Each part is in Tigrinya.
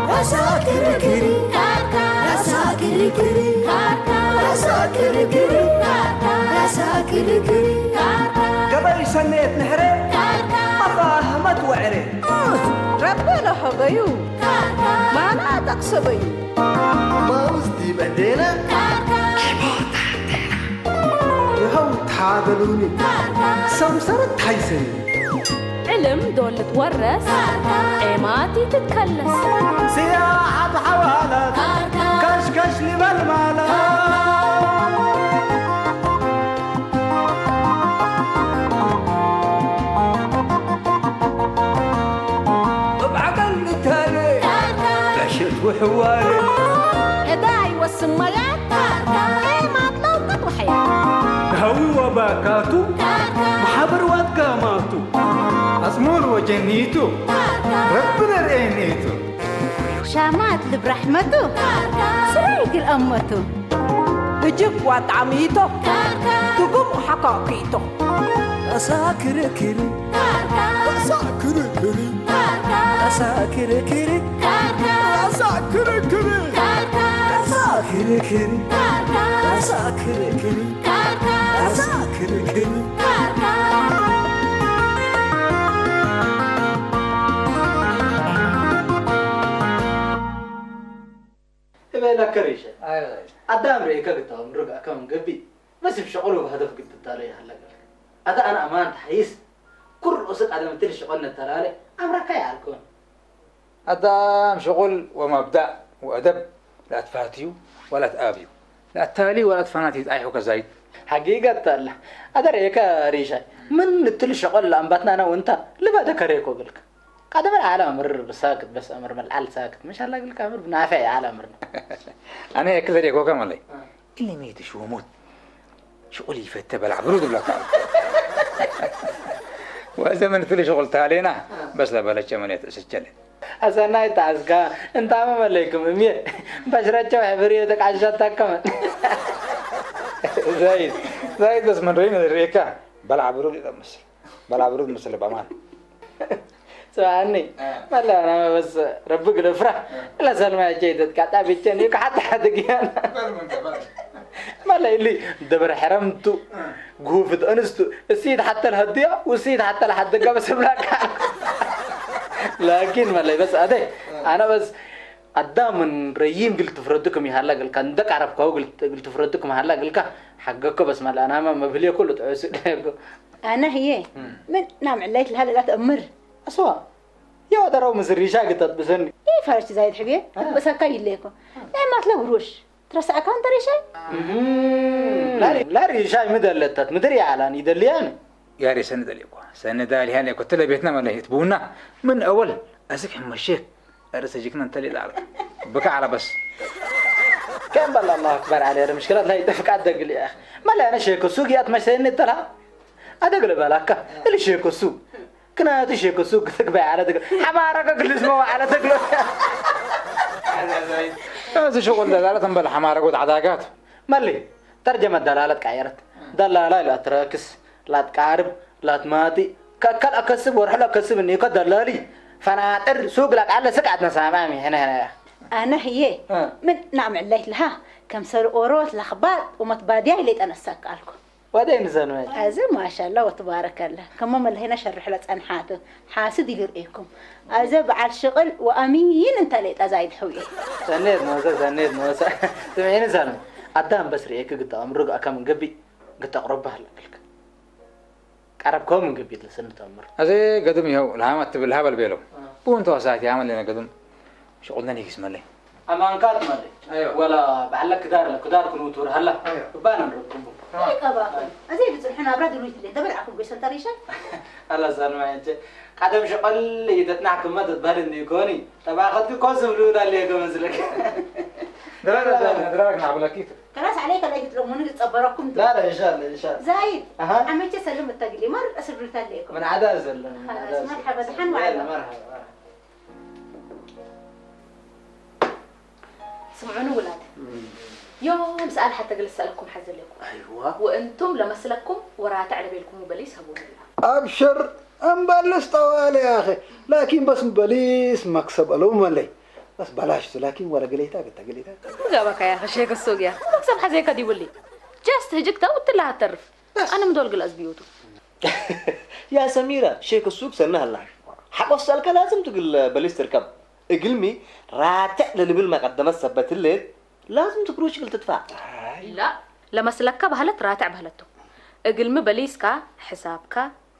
ራሳ ክርክር ካርካ፣ ራሳ ክርክር ካርካ፣ ራሳ ክርክር ካርካ፣ ራሳ ክርክር ካርካ። ገበይ ሰሜት ንሕረ ካርካ። ኣባ ኣሕመድ ወዕረ። ረበ ለሀበዩ ካርካ። ማና ጠቕሰበዩ። ማውዝ ዲበዴና ካርካ። ይኸው ታበሉኒ። ካርካ። ሰምሰረት ታይሰኒ። ዕልም ዶ ልትወረስ ኤማቲ ትከለስ። ስያሓት ሓዋላት ካሽካሽ ንበል ማለት። እብ ዓቀል ንታለ በሸት ውሕዋለ። እዳ ይወስመያ ኤማት ለውቀት ወሐያ። ሃዊ ወባካቱ ማሕበር ዋትጋማቱ። ኣጽሙር ወጀኒቱ ረቢ ነርኤኒቱ። ሻማት ልብ ራሕመቱ ስራይ ግል ኣመቱ። እጅግ ዋጣዕሚቶ ትጉም ሓካኪቶ። ራሳ ክርክር ራሳ ክርክር ራሳ ክርክር ራሳ ክርክር ራሳ ክርክር ራሳ ክርክር ራሳ ክርክር። እበላ ከሪሸ። ኣዳም ርእይከ ግታው ምርጋእ ከም ገቢ በስብ ሸቕሉ ብሃደፍ ግትታለ ይሃለገል። ኣታ ኣነ ኣማን ተሓይስ ኩሉ ርእሱ ቀደም ትል ሸቕል ነተላለ ኣምራካ ይኣልኮን። ኣዳም ሸቕል ወመብዳእ ወኣደብ ላትፋትዩ ወላትኣብዩ ላታሊ ወላትፋናትዩ ጣይሑ ከዛይድ። ሓጊገት ኣላ። ኣደር ኤከ ሪሻይ ምን ንትል ሸቐል ለኣምባትናና ወንታ ልባደ ከሬኮ ብልክ። ቀደመ ዓላ ምር ብሳክት በስ ኣምር መልዓል ሳክት። መሻላ ግልካ ምር ብናፈዕ ዓላ ምር። ኣነ ኤከ ዘዴኮከ መለይ። እ። ኢሊ ሜት ሽወሙት ሽቁል ይፈተ በላዕ ብሩድ ብላካ። ወዘመን ትል ሸቐል ታሌና እ። በስ ለበለቸ መኔት እስቸለ። ኣሰናይ ተዓስካ እንታመ መለይኩም እምየ በሽረቸው ሕብር የተቃሻታከመ። ዘይድ ዘይድ በስ መንረይ ንሪኤካ በልዓ ብሩድ ይጠምስ በልዓ ብሩድ ምስል በማን። ስማዕኒ እ። መለና በስ ረቢ ግደፍራ እ። ለሰልማ ጀይደት ካጣ ብቸን ይካ ሓታ ሓድግያን በል መንከ በል። መለ ኢሊ ደብረ ሕረምቱ እ። ጉፍት እንስቱ እሲ ተሓተል ሀድያ ውሲ ተሓተል ሓደጋ በስብላካ። ላኪን መለይ በስ ኣደ ኣነ በስ ኣዳምን ረይም ግል ትፍረድኩም ይሃላ ገልካ እንደ ቃረብካው ግል ትፍረድኩም ሃላ ገልካ ሓገኮ በስ መለ ኣናማ መብህልዮ ኩሉ ጥዑሱ ደጎ። ኣነ ህየ ምን ናም ዕላይት ልሃለላ ተእምር። ኣስዋ የወደረው ምስሪሻ ግተት ብሰኒ ይፈረች ዛይድ ሕብየ እ። በሰካ ይለየኮ ናይ ማትለ ግሩሽ ትረሳዕካ እንተ ሪሻይ ላሪ ሻይ ምደለታት ምድር ያላን ይደልያን። ያሬ ሰኒ ደልየኳ ሰኒ ዳልያን የኮ ትለ ቤትና መለየት ቡና ምን ኣወል ኣስክ ሕመሸክ ርሰ ጅክና እንተ ሌላ ኣልክ ብካ ዓላ በስ ከም በላ ኣላሁ ኣክበር ዓለ ምሽክላት ላይ ጥፍቃት ደግል እያ። መላ ኣነ ሸኮ ሱግ ያት መሰኒ ተላ ኣደግለ በላካ እሊ ሸኮ ሱግ ክናቱ ሸኮ ሱግ ክትግባይ ዓለ ደግ ሓማራ ከግልስ መው ዓለ ደግሎ። እዚ ሽቁል ደላለ ተንበል ሓማራ ጎት ዓዳጋት መሊ ተርጀመ ደላለት ቀየረት ደላላ ኢላ ትረክስ ላትቃርብ ላትማጢ ከከል ኣከስብ ወርሕሎ ኣከስብ እኒኮ ደላሊ ፈናጥር ሱግ ላቃለ ስቃት ነሳማሚ ሕነ ሕነ። ኣነ ህዬ እ። ምን ናም ዕለይት ለሃ ከም ሰል ኦሮት ለኽባጥ ወመት ባድያ ኢለ ጠነሰክ ኣልኩ። ወደይ ንዘንበ። ኣዚ ማሻላ ወትባረከላ ከሞ መለሄና ሸርሕ ለጸንሓቱ ሓስድ ኢሉ ርእየኩም። ኣዘ በዓል ሽቕል ወኣሚን እንተ ሌጣ ዛይድ ሕውየ። ሰኔት ሞሰ ሰኔት ሞሰ። ስምዒኒ ሰልሚ ኣዳም በስ ርእየክ ግጣ ኣምርግ ኣካም ገቢ ግጣ ቅረባ ኣለክልክ። ቀረብከው ምን ግቢት ለስኒ ተምር። ኣዘ ገድም ይኸው ለሃም ኣትብል ሃበል ቤሎ። እ። ብውን ተዋሳእቲ ሃመል ለነ ገድም ሽቁልነን ይግስመለይ። ኣማንካ ትመልእ። ኣይዋ። ወላ ባዕለ ክዳር ኣለ፣ ክዳር ክንውትር ሃላ። ኣይዋ። እባ ነንረክቡ። ተማም። ይቀባኹም። እዚ ብጽንሑ ናብራ ድሩይት ለ፣ ደብል ዓኩም ጎይሰ እንተሪሻ? ኣላ ዛልማ እንጂ ቀደም ሸቐል ይተጥናሕ ክመ ትትበሃል እንዲ ኮኒ። ጠባኸትኪ ኮ ዝብሉ ዳለ ገመ ዝለክ። ድራር፣ ድራር፣ ድራር ክናብለኪ። ከላስ ዓለይ ከላይ ክትለሙኒ ዝጸበረኩም ላ፣ ላ፣ ኢንሻላ፣ ኢንሻላ። ዛይድ፣ ኣሃ። ዓመቸ ሰልም እተግሊ፣ ማር እስብሪታ ኣለኩም። ምን ዓዳ ዘለን፣ ምን ዓዳ ከላስ ዘለን። መርሐባ፣ ዝሓን ዋዕላ። መርሐባ፣ መርሐባ። ስምዑኒ ውላድ። እም። ዮም ሰኣል ሓተ ገለ ዝሰኣለኩም ሓዘለኩም። ኣይዋ። ወእንቱም ለመስለኩም ወራትዕ ለቤልኩም በሊስ ሀቡኒ። ኣብሽር፣ እምበልስ ጠዋለ ያኸ። ላኪን በስ በሊስ መክሰብ ኣለው መለይ። በስ በላሽቱ፣ ላኪን ወረ ገሌታ፣ ገታ ገሌታ። ገባካ ያኸ ሼክ ሱቅ ያ። መክሰብ ሓዘይ ከዲቡሊ። ጀስት ህጅግ ተውትላ ሃተርፍ። በስ። ኣነ ምዶል ግል ኣዝብዩቱ። ያ ሰሚራ፣ ሼክ ሱቅ ሰናህ ኣላ። ሓቆስ ሳልካ ላዝም ትግል በሊስ ትርከብ። እግልሚ ራትዕ ለልብል መቀደመት ሰበትልን ላዝም ትግሮች ግል ትጥፋ። ላ፣ ለመስለካ ባህለት ራትዕ ባህለቱ። እግልሚ በሊስካ፣ ሕሳብካ፣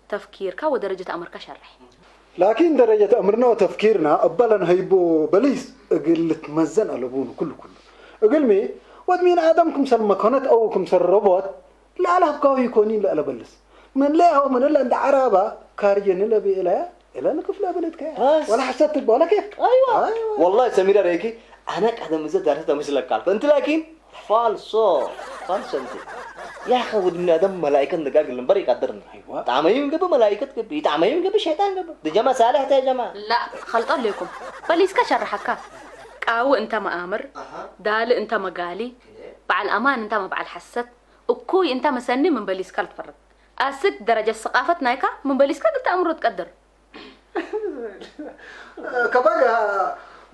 ተፍኪርካ ወደረጀት ኣምርካ ሸርሕ። ላኪን ደረጀት ኣምርና ወተፍኪርና እባለን ሀይቦ በሊስ እግል ልትመዘን ኣለቡን ኩሉ ኩሉ። እግልሚ ወድሚን ኣደም ክምሰል መኮነት ኣው ክምሰል ሮቦት ለኣለ ሃብካዊ ይኮኒ ለኣለ በልስ። ምን ለያው ምን ለእንደ ዓራባ ካርጀ ንለቢ ኢለያ ኢለ ንክፍለ ብልትከ። በስ። ወላ ሓሰት ትባለ ኬፍ። ኣይዋ። ኣይዋ። ወላሂ ሰሚራ ረይኪ ኣነ ቀደም እዘ ዳርተ ተመስለካ ኣልኩ። እንቲ ላኪን ፋልሶ። ፋልሶ እንቲ። ያኸ ውድኒ ኣደም መላይከት ንጋግል እምበር ይቀድርና። ኣይዋ። ጣመይም ገብ መላይከት ገብ፣ ይጣመይም ገብ ሸይጣን ገብ። ድጀማ ሳልሕ ተጀማ። ላ፣ ኸልጦ ኣለኩም። በሊስካ ሸርሓካ። ቃዊ እንተ መኣምር፣ ኣሃ። ዳሊ እንተ መጋሊ፣ በዓል ኣማን እንተ መበዓል ሓሰት፣ እኩይ እንተ መሰኒ ምን በሊስካ ልትፈርድ። ኣስክ ደረጀ ስቃፈት ናይካ ምን በሊስካ ግልተ ኣምሮ ትቀድር። ከበጋ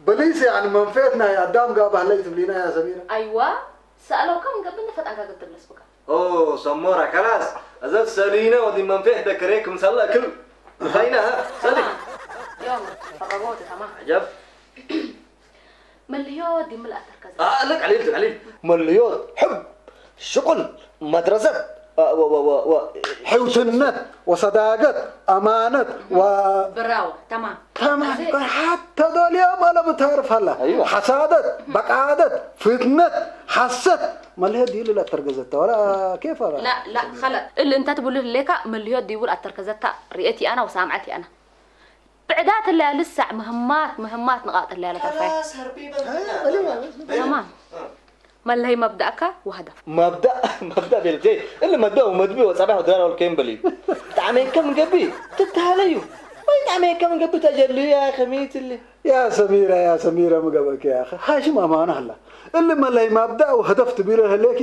በሊስ ያኒ መንፌት ናይ ኣዳም ጋባ ህለይ ትብሊና ያ ሰሚራ። ኣይዋ፣ ሰኣለውካ ምን ገብን ፈጣንካ ግልተ ብለስ ብካ። ኦ፣ ሰሞራ፣ ከላስ፣ እዘ ሰሊነ ወዲ መንፌት ደከሬ ክምሰላ ክል። ኸይና፣ ሰሊ። ዮም፣ ፈቀጎ ተማ። عجب. መልህዮ ዲምል ኣተርከዘ። آه، لك عليل، لك عليل. መልህዮ ሕብ፣ ሽቁል፣ መድረሰት፣ አ፣ ወ-፣ ወ-፣ ወ-፣ ወ-፣ ሕውትነት፣ ወሰዳገት፣ ኣማነት፣ ወ-፣ ብራው፣ ተማም። ተማም። እዚ ሓታ ዶልያ ማለ ብታርፍ ኣላ። ኣይዋ። ሓሳደት፣ በቃደት፣ ፍትነት፣ ሓሰት፣ መልህዮ ዲሉ ላ ተርገዘታ፣ ወላ ኬፍ ኣላ። ላ፣ ላ፣ ኸለ-፣ እል እንተ ትብሉ ህሌካ፣ መልህዮ ዲቡል ኣተርከዘታ ርእየት ይኣና ወሰምዐት ይኣና። ብዕዳት እለያ ልሳዕ ምህማት፣ ምህማት ንቓጥ እለያ ለተርፋይ። خلاص، هربي بنتنا. أيوة، أيوة. تمام. آه. መለይ መብዳእካ ወህደፍ። መብዳእ፣ መብዳእ ቤልጀይ። እሊ መብዳእ ወመድቢ ወጸባሕ ወድራር ወልከይም በሊ። ጣዕመይ ከም ገቢ ትተሃለዩ። ወይ ጣዕመይ ከም ገቢ ተጀልዩ ያ ከመይትሊ። ያ ሰሚራ፣ ያ ሰሚራ፣ ምገበክ ያ ኣኸ። ሃሽም ኣማና ኣላ። እሊ መለይ መብዳእ ወህደፍ ትቢሎ ህሌኪ።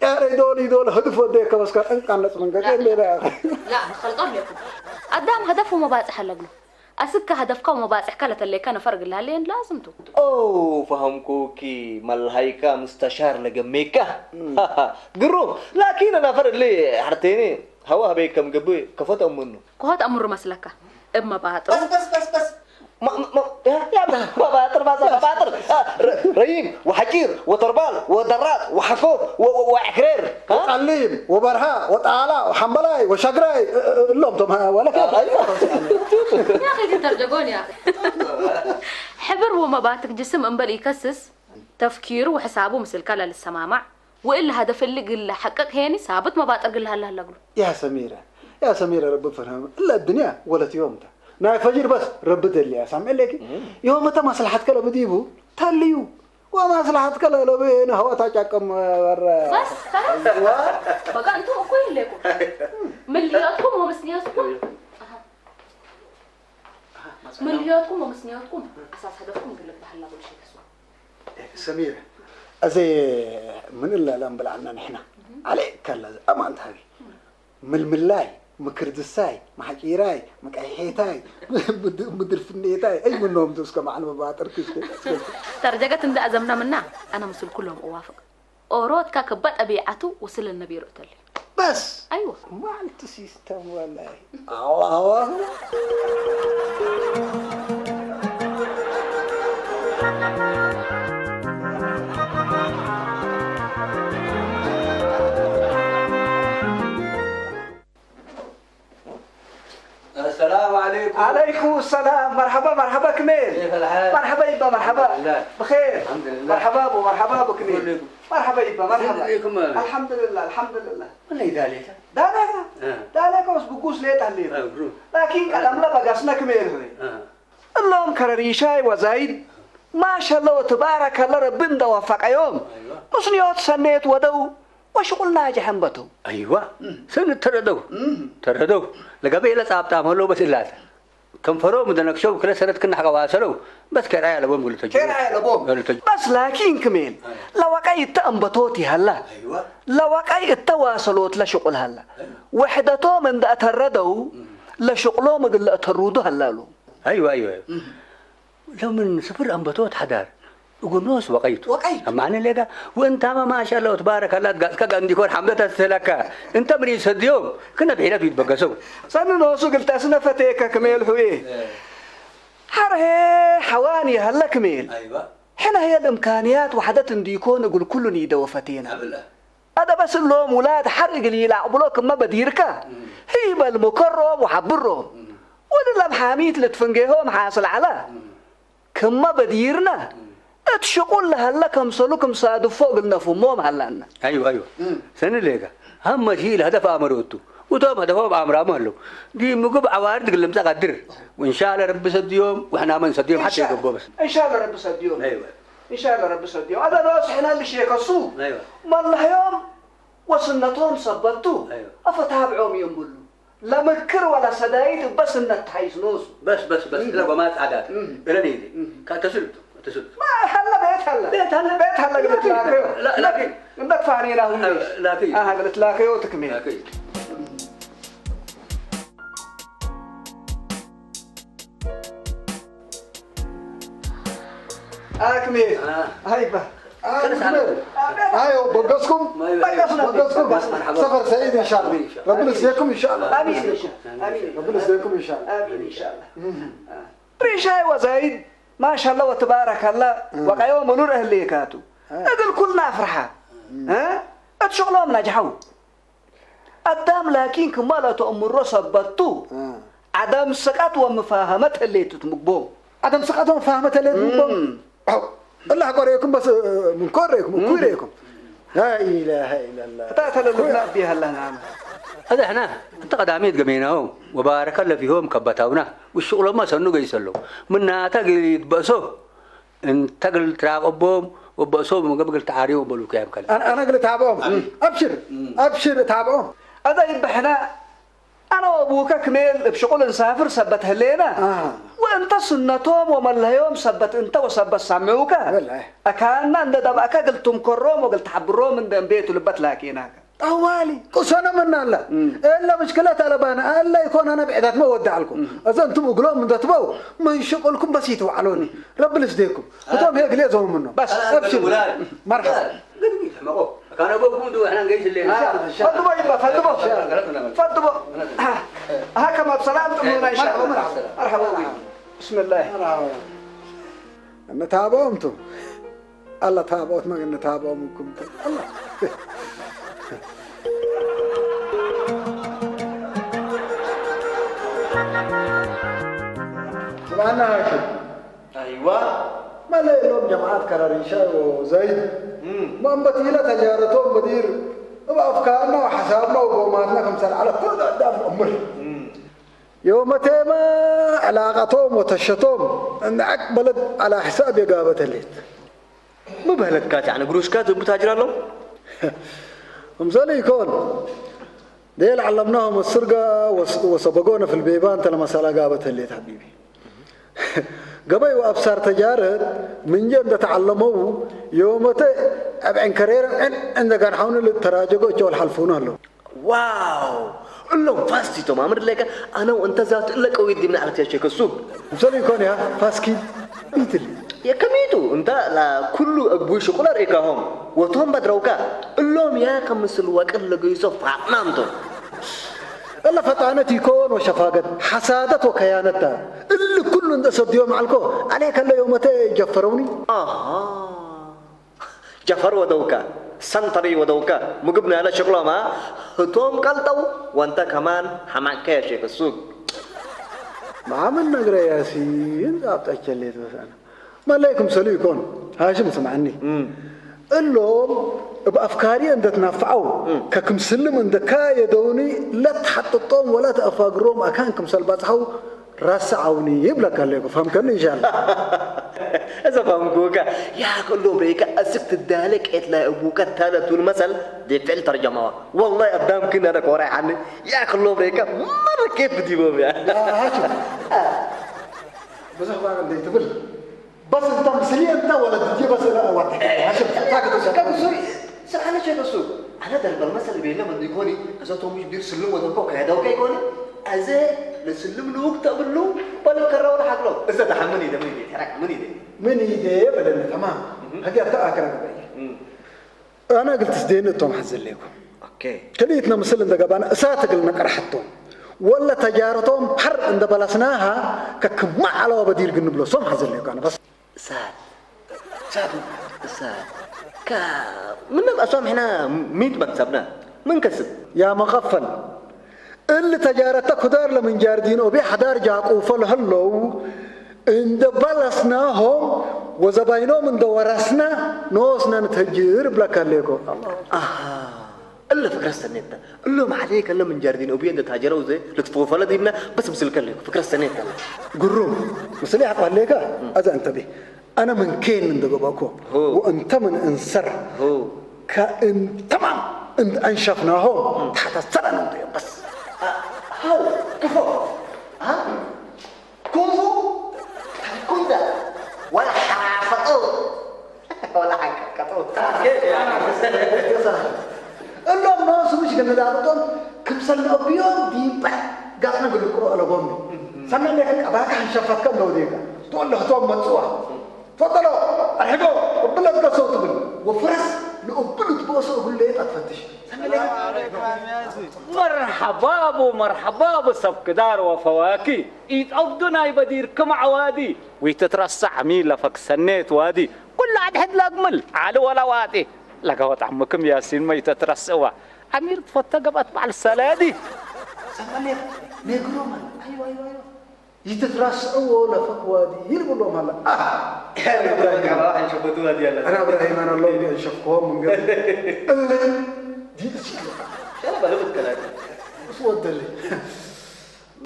ያ ረይ ዶሊ ዶሊ ህድፍ ወደ ከበስካ ጠንቃነጽ መንገድ ላ፣ የለ ላ። ያ ኣኸ። ላ፣ ኸልጦ ኣለኩም። ኣዳም ህደፍ ወመባጽሕ ኣለግሎ። ኣስካ ሀደፍካ ወመባጽሕካ ለተሌካ ነፈር እግል ላሌን ላዝምቱ። ኦ፣ ፈሀምኩኪ፣ መልሃይካ ምስተሻር ለገሜካ። እም። ግሩም፣ ላኪን ነፈር እሊ ሐርቴኒ ሀዋ ሀበይ ከም ግብ ከፎት እምኑ። ከፎት እምሩ መስለካ። እብ መባጥሩ። በስ፣ በስ፣ በስ፣ በስ። ማ-፣ ማ-፣ ማ-፣ ያ፣ ያ፣ መባጥር፣ ባዛ፣ መባጥር። አ፣ ረ-፣ ረይም፣ ወሐጪር፣ ወተርባል፣ ወደራት፣ ወሐኮ፣ ወ-፣ ወ-፣ ወዕክሬር። አ? ወጠሊም፣ ወበርሃ፣ ወጣላ፣ ወሐምበላይ፣ ወሸግራይ፣ እ-፣ እ-፣ እሎም ቶም ሀ-፣ ወለከ። አ፣ ኣይዋ። يا أخي، تترجقون يا أخي. ሕብር ወመባትክ ጅስም እምበል ኢከስስ፣ ተፍኪሩ ወሕሳቡ ምስልካ ለልሰማማዕ፣ ወእለ ሀደፍ እሊ ግለ ሐቅቅ ሄኒ ሳብት መባጥር ግለ ሀለ ሀለ እግሉ። ያ ሰሚረ፣ ያ ሰሚረ፣ ረቢ ፈርሃም። እለ እድንያ ወለት ዮም እተ። ናይ ፈጅር በስ ረቢ ደልያ፣ ሳምዕ ለኪ። እም። ዮም እተ መስለሐትከ ለብዲቡ ተልዩ። ወመስለሐትከ ለለብየኒ ሀዋ ታጫቀም በረ። በስ፣ ከላስ። ዋ። በቃ፣ እንቱም እኩይ እሌኩም። ምልዮትኩም ወምስንዮትኩም። ኣሃ። ምልዮትኩም ወምስንዮትኩም ኣሳስ ሀደፍኩም ግልብ በሃላ ብልሽት እሱ። ሰሚረ፣ እዚ ምን እለ ለንብልዓና ንሕና? እህ። ዓሌ ከላ ኣማን ተሃቢ። ምልምላይ፣ ምክርድሳይ፣ ማሕጪራይ፣ መቃይሔታይ፣ ምድ-፣ ምድርፍኔታይ፣ ኣይ ምኖም ቱ እስከ መዓል መባጥር ክስከ፣ እስከ። ተርጀገት እንዳ ኣዘምና ምና፣ ኣነ ምስል ኩሎም እዋፍቅ። ኦሮትካ ክባ ጠቢዓቱ ወስለ ነቢሩ እተል። በስ! ኣይወ። ማዕልቲ ሲስተም ወላይ። ኣዋ፣ ኣዋ። السلام عليكم. عليكم السلام. مرحبا، مرحبا كميل. كيف الحال؟ مرحبا يبا، مرحبا. الحمد لله. بخير. الحمد لله. مرحبا أبو، مرحبا أبو كميل. كلكم. مرحبا يبا، مرحبا. كيف حالكم؟ الحمد لله، الحمد لله. والله ذلك. ذلك؟ آه. ذلك بس بقوس ليه تحليل. آه، برو. لكن قدم لا بقاسنا كميل هوي. آه. اللهم كرريشاي وزايد. ما شاء الله وتبارك الله ربنا دا وفق يوم. أيوة. مسنيوت سنيت ودو. ወሽቑልና ጀሐንበቱ። ኣይዋ፣ ስን ተረደው፣ ተረደው። ለገበ ኢለ ጻብጣም ሀሎ በስላት። ከንፈሮም ደነክሸው ክለ ሰነት ክናሕ ቀዋሰለው። በስ ከርኣይ ኣለቦም ግልተጅ። ከርኣይ ኣለቦም። ግልተጅ። በስ ላኪን ክሜል፣ ለወቀይ እተ አንበቶት ይሃላ። ኣይዋ። ለወቀይ እተ ዋሰሎት ለሽቑል ሃላ። ወሕደቶም እንደ አተረደው፣ ለሽቑሎም እግል ለአተሩዱ ሃላሉ። ኣይዋ፣ ኣይዋ። ለምን ስፍር አንበቶት ሐዳር እጉኖስ ወቀይቱ። ወቀይቱ። አማን ሌጋ ወእንታማ ማሻአላ ወተባረከላ ጋጽካ ጋንዲኮር ሐምደት አስተላካ። እንተ ምን ይሰድዮም ክነ ብሒለት ይትበገሰው። ሰንኖሱ ግልጠስነ ፈቴከ ክሜል ሁዬ። ሐርሄ ሐዋን የሀለ ክሜል። ኣይዋ። ሕነ ህየ ልእምካንያት ወሐደት እንዲኮን እግል ኩሉን ይደወ ፈቴና። አብላ። አደ በስ እሎም ውላድ ሐር እግል ይላዕብሎ ክመ በዲርከ፣ እም። ህይ በል ምከሮም ወሐብሮም። እም። ወልለም ሓሚት ልትፍንጌሆም ሓስል ዐለ። እም። ክመ በዲርነ፣ እም። እት ሽቁል ለሀለ ከምሰሉ ክም ሳድፎ እግል ነፍህሞም ሀላነ። አይወ፣ አይወ። እም። ሰኒ ሌጋ፣ ሀመ ሺ ለሀደፍ አመሮ እቱ። ውቶም ሀደፎም አምራሙ ሀለው። ዲ ምግብ ዐዋርድ እግል ልምጸእ ቀድር። ወእንሻለ ረቢ ሰድዮም፣ ወሕናመ እንሰድዮም ሐቴ ኢንሻ-፣ ይገብኦ በስ። እንሻለ ረቢ ሰድዮም። አይወ። ኢንሻአላህ ረቢ ሰዲዮ። አደኖስ ሕነ ልሼከሱ አይዋ። መላህዮም ወስነቶም ሰበቱ አይዋ። አፈታብዖም እዮም ብሉ። ለምክር ወላ ሰዳይት እበ ስነት ተሓይስኖሱ። በስ፣ በስ፣ በስ፣ እም። እለ ጎማት ዓዳት። እም። እለ ኔዜ። እም። ከ-፣ ተስልቱ፣ ተስልቱ። ማ ሀለ ቤት ሀለ። ቤት ሀለ። ቤት ሀለ ግልት ላከዮ። ላ-፣ ላኪን። እንደት ፋኔና ሁሉ። ላኪን። አሃ፣ ግልት ላከዮ ትክሜ። ላኪን። አክሜ። አ። አይባ። አክሜ። አዮ፣ በገስኩም? በገስና። በገስኩም? መርሐባ። ሰፈር ሰዒድ ኢንሻአላህ። ኢንሻአላህ። ረብን እስየኩም ኢንሻአላህ። አሚን ኢንሻአላህ። አሚን። ረብን እስየኩም ኢንሻአላህ። አሚን ኢንሻአላህ። እም። አ። ሪሻይ ወዛይድ፣ ማሻአላህ ወተባረካላህ፣ እም። ወቀዮ ምኑር እህሌካቱ። አ። እግል ኩልና አፍርሓ። እም። እ? እት ሽቅሎም ናጅሐው። አዳም ላኪን ክመ ለተአምሮ ሰበት ቱ፣ እ። ዐደም ስቀት ወመፋሀመት ህሌት ትምግቦም። ዐደም ስቀት ወመፋሀመት ህሌት ትምግቦም። እም። አው፣ እላ ሐቆ ረአይኩም በስ፣ ምን ኮ ረአይኩም፣ እኩይ እም። ረአይኩም። ላኢላሃ ኢለላህ። እታ ተለልብና እኩይ። እዲህ ሀላና አመ። አደ ሕና እንተ ቀዳሜት ገሜናሆም ወባረከ ለፊሆም ከበታውና ውሽቁሎማ ሰኑ ገይሰለው። ምናተ ግሊት በእሶ እንተ እግል ትራቀቦም ወበእሶም ወገብ እግል ተዓርዮም በሉከ ያም ከለ። አነ፣ አነ እግል እታብኦም። አብሽር፣ እም። አብሽር እታብኦም። አዛ ይበሕና አነ ወአቡከ ክሜል እብ ሽቁል እንሳፍር ሰበት ህሌና። አ። ወእንተ ስነቶም ወመለህዮም ሰበት እንተ ወሰበት ሳምዑከ። ወላሂ። አካና እንደ ደብአከ እግል ትምከሮም ወእግል ተሐብሮም እንደ እምቤቱ ልበት ላኬናከ። ጠዋሊ፣ ቅሰነ ምናለ። እም። እለ ምሽክለት አለባነ፣ እለ ይኮን አነ ብዕዳትመ ወዳዕልኩም። እም። እዘ እንቱም እግሎም እንደትበው፣ ምን ሽቁልኩም በስ ይትውዓሎኒ። ረቢ ልስዴኩም። እቶም ሄ እግሌ ዘውምኖ። በስ፣ አ፣ አብሽር። ውላድ። መርሐባ። ግን ይሕመቆ። ካነ በኩም እንዱ እሕና ንገይሽ እሌና። ኢንሻአላህ፣ ኢንሻአላህ። ፈጥቦ ይባ፣ ፈጥቦ። ኢንሻአላህ። ፈጥቦ። ሀከማ ብሰላም ጥሙና ኢንሻአላህ። መርሐባ፣ መርሐባ። መርሐባ። ብስምላህ። መርሐባ። እነታበኦም ቱ። አላ ታብኦት መግነ ታብኦም እኩም። አላ። ስብሓና ሃኪም። አይዋ። መለ እሎም ጀማዓት ከረሪሻ ወዘይድ። እም። መንበት ኢለ ተጃረቶም በዲር እብ አፍካርና ወሐሳብና ወጎማትና ከምሰል ዐለ ኩሉ አዳም እምር። እም። ዮመቴመ ዕላቀቶም ወተሸቶም እንደ ዐቅ በለድ ዐላ ሕሳብ የጋበተሌት። ምን በህለትካ፣ ያዕኒ፣ ግሩሽካ ዝቡ ታጅር አለው? እምሰል ይኮን። ዴል ዐለምናሁም እስርጋ ወስ-፣ ወሰበጎነ ፊል ቤባን ተለመሰላ ጋበት ህሌት ሐቢቢ። ገበይ ወአብሳር ተጃረት ምንጀ እንደ ተዐለመው ዮመተ አብ ዕንከሬረ ዕን እንደ ጋንሐውኒ ልተራጀጎ እቸው ለሐልፉኑ አለው። ዋው! እሎም ፋስቲቶም አምር ለከ አነው እንተ ዛት እለ ቀዊት ዲምና አለት ያሸከሱ። እምሰል ይኮን ያ ፋስኪ ኢትል። የከሚቱ እንተ ላኩሉ እግቡ ሽቁል አርኢካሆም ወቶም በድረውካ እሎም ያ ከምስል ወቅል ለገይሶ ፋጥናምቶ። እለ ፈጣነት ይኮን ወሸፋገት ሐሳደት ወከያነታ እሊ ኩሉ እንደ ሰድዮም ዐልኮ አሌ ከለ ዮመተ ጀፈረውኒ። አሃ። ጀፈር ወደውከ፣ ሰንተሪ ወደውከ፣ ምግብ ናለ ሽቅሎማ ህቶም ቀልጠው ወንተ ከማን ሐማቅከ ያ ሼክ ሱግ። መሓመድ ነግረ ያሲን ዛብጣቸሌት በሳና መለይኩም ሰሉ ይኮን ሃሽም ስምዓኒ እሎም እብ ኣፍካሪ እንደትናፍዓው ከክምስልም እንደካ የደውኒ ለትሓጥጦም ወላ ተኣፋግሮም ኣካን ክምሰል ባጽሓው ራስዓውኒ ይብለካ ኣለኩ። ፈምከኒ ኢንሻላ። እዛ ፋምኩካ ያ ክሎም ሬካ እስክ ትዳለ ቄት ላይ እቡካ ታለ ቱል መሰል ዴ ፍዕል ተርጀማዋ ወላሂ ኣዳም ክን ኣነ ኮራይ ሓኒ ያ ክሎም ሬካ መረ ኬፍ ብዲቦም ያ ብዙሕ ባር እንደ ትብል በስ እንተ ምስሊ እንተ ወለ ድጅ በስ ላ ዋት ሓሽም ታከ ተሰካ ስርዓነ ሸገሱ ኣነ ደርበል መሰል ቤለ መንዲ ኮኒ እዘቶም ቢር ስልም ወደኮ ከያዳው ከይ ኮኒ ኣዘ ለስልም ልውቅ ተብሉ በል ከራው ለሓግሎ እዘ ተሓምን ይደ ምን ይደ ተራክ ምን ይደ ምን ይደ በለኒ ተማም ሀጊ ኣታ ኣከረ ገበይ ኣነ ግልትስ ደን እቶም ሓዘለይኩም ኦኬ ክልኢትና ምስል እንደገባና እሳት እግል ነቀርሐቶም ወለ ተጃረቶም ሐር እንደበላስናሃ ከክማ ዓለዋ በዲር ግን ንብሎ ሶም ሓዘለይኩ ኣነ በስ እሳት እሳት እሳት ካ ምንም ኣሷም ሕና ሚት መክሰብና ምን ከስብ يا مغفل اللي تجارتك خضار لمن جاردين وبي حدار جاكو فالهلو እንደ በለስናሆም ወዘባይኖም እንደ ወረስና ንወስና ንተጅር ብለካ ኣለኮ ኣሃ እለ ፍክረ ሰኔታ እሎ ማዕሌ ከለ ምንጃር ዲን ኦብዮ እንደ ታጀረው ዘ ልትፎፈለ ዲብና በስ ምስል ከለ ፍክረ ሰኔታ ግሩም ምስል ያቋሌካ ኣዛ እንተቤ أنا من كين من دقبكو هو. وأنت من أنصر هو كأن تمام أنت أنشفناهم تحت السنة نمضي بس ሃው ክፎ ሃ ኩንፉ ኩንዳ ዋላ ሓራፈጠው ዋላ ሓንቀጥቀጠው እሎም ነሱ ምሽ ገነዳቅጦም ክምሰል ነቢዮም ዲበ ጋጽነ ግልቅሮ ኣለቦም ሰናለ ቀባካ ሕንሸፈትከ እንደው ዴጋ ትወለህቶም መጽዋ ፈጠሎ ኣርሕዶ እብለት ገሰው ትብል ወፍረስ ንእብሉ ትበእሶ እብሉ ለየጣ ትፈትሽ ሰናለ مرحبا بو مرحبا بو سبك دار وفواكي إيد عبدو ناي بدير كم عوادي ويتترسع ميلا فك سنيت وادي كل عاد حد لاقمل على ولا وادي لقوت عمكم ياسين ما يتترسوا أمير تفتا قبت مع السلادي ሰናለ ነግሮም ኣይዋ ኣይዋ ኣይዋ ይትትራስዕዎ ለፈክዋ ድይል ብሎም ኣላ ኣነ እብራሂም ኣነ ኣለዎም ቢአን ሸፍክዎም ምንገር እልን ዲልሲ እሱ ወደልኝ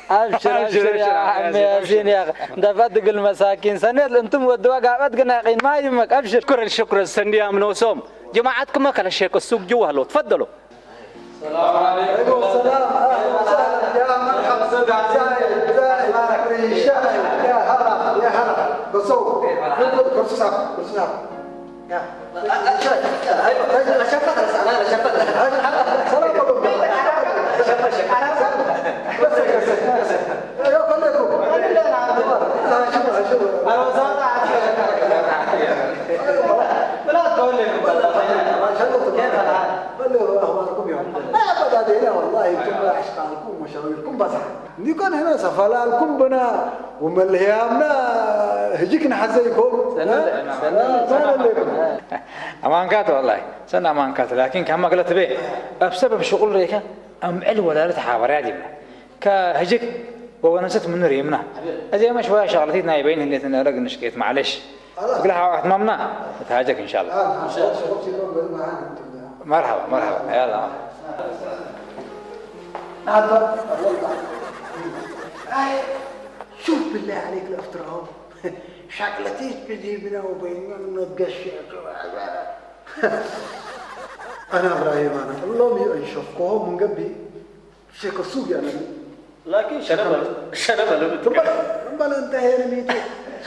أبشر أبشر يا عم ياسين يا أخي دفعت قل مساكين سنة أنتم ودوا قاعد قنا يقين ما يهمك أبشر شكرا شكرا سندي أمنوسوم جماعتكم ما كان الشيخ السوق جوا هلو تفضلوا عليكم السلام اهلا وسهلا يا مرحبا زايد زايد ريشاي يا هلا يا هلا بصو كرسي صعب كرسي صعب يا والله انتم اشقالكم ومشاويركم بس نيكون هنا سفلالكم بنا وملهيامنا هجيك نحزيكم أمانكات والله سنة أمانكات لكن كما قلت به أبسبب شغل ريكا أم علو ولا لتحابر يا ديمنا كهجيك وونست من ريمنا أزي ما شوية شغلتي نايبين هندي تنرق نشكيت معلش تقول حاوة أتمامنا نتهاجك إن شاء الله مرحبا مرحبا يلا شوف بالله عليك الافتراء شغلتي تجيبنا وبيننا نتقشع أنا إبراهيم أنا اللهم ينشفكم من قبل شيك السوق يعني لكن شنب شنب لم تبقى بل انتهينا ميتو